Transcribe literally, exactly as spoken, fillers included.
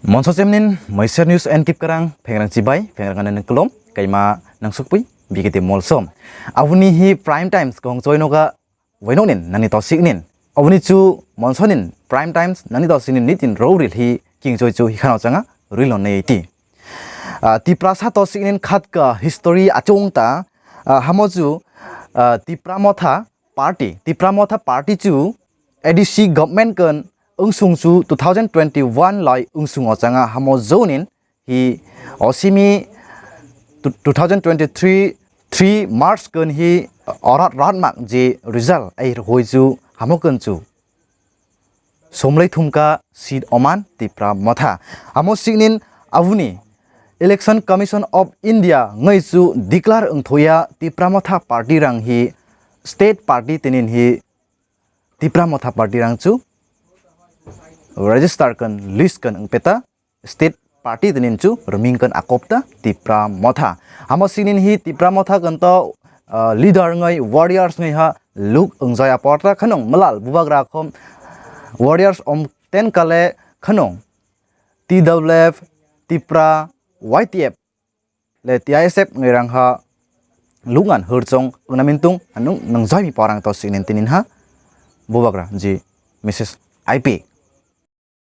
Monso chemnin Moiser News and Kipkarang phengrang chibai phengrang nang kelom kaima nang sukpui bigete molsom. Aboni hi Prime Times kong choi noga wainoknin nani tosiknin. Aboni chu monsonin Prime Times nani tosiknin nitin roril hi king choi chu hikhano changa rilo nei ti. Ah, Tiprasa tosiknin khatka history achung ta, ah, hamo chu, ah, Tipra Motha Party, Tipra Motha Party chu A D C government kan ungsung chu two thousand twenty-one lai ungsung o changa hamo jonin hi osimi two thousand twenty-three three March kan hi orat ratmak je result ai hoi chu hamo kan chu somlai thumka seat oman Tipra Motha. Amo siknin abuni Election Commission of India ngai chu declare wngthoya Tipra Motha party rang hi state party tinin hi Tipra Motha party rang chu register kan list kan wngpeta state party tinin chu rwming kan akopta Tipra Motha. Amo sinin hi Tipra Motha kan to, ah, leader ngai warriors ngai ha luk wngjaya porta khanung malal bubagra khom warriors om ten kale khanung T W F, Tipra, Y T F le T I S F ngai rang ha lukngan hurchong wngna mintung anung nang joimi porang to sinin tinin ha bubagra ji Missus I P.